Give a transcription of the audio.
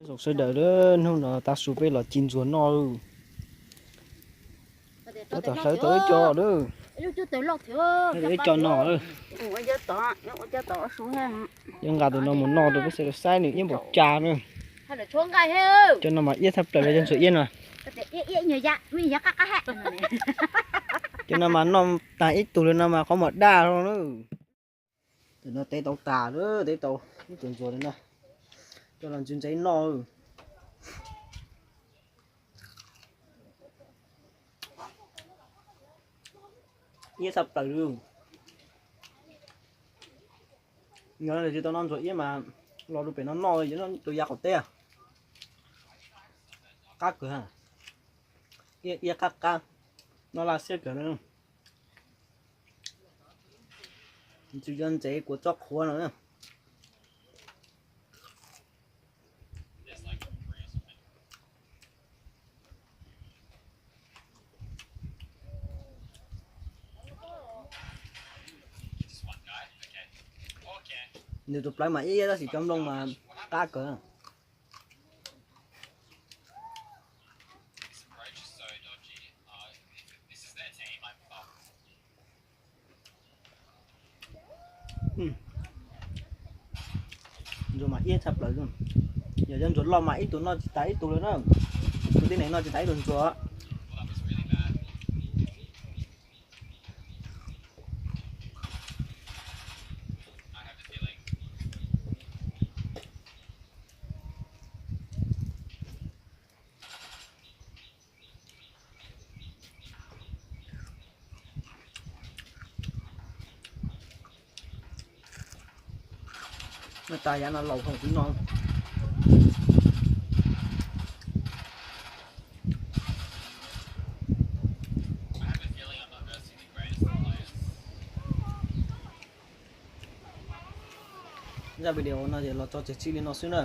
Zoo sawv daws, hnub no tav su peb los ci ntsuag noj lawm. Tab tom hlawv tau ib co lawm. Ib co no lawm. Yuav nqa tus no mus noj rau peb sawv daws saib nws iab npaum cas na. Cov no mas iab tshaj plaws li cov ntsuag iab no. Cov no mas noj tag ib tug li no mas qhov muag daj li na. Tus no teb tau tas lawm, teb tau ib tug ntsuag li no. Coj los ntxuav ntxaib noj. Iab tshaj plaws li. Yog tsis tau noj ntsuag iab mas los rau pem no noj, yuav noj tus ya qaum teb. Qab kawg, iab qab qab, noj laj siab kawg li. Tsis yog ntxeev kuas txob qhuav no. Nws tus plawv mas iab iab tab sis cov nplooj mas qab kawg. Ntsuag mas iab tshaj plaws. Yog cov ntsuag loj mas ib tug noj tsis tas ib tug li na. Kuv tib neeg noj tsis tas ib tug ntsuag. Noj tas yav no laus thoom xwb no. Zaj video no ces los tso tseg txij li no xwb na.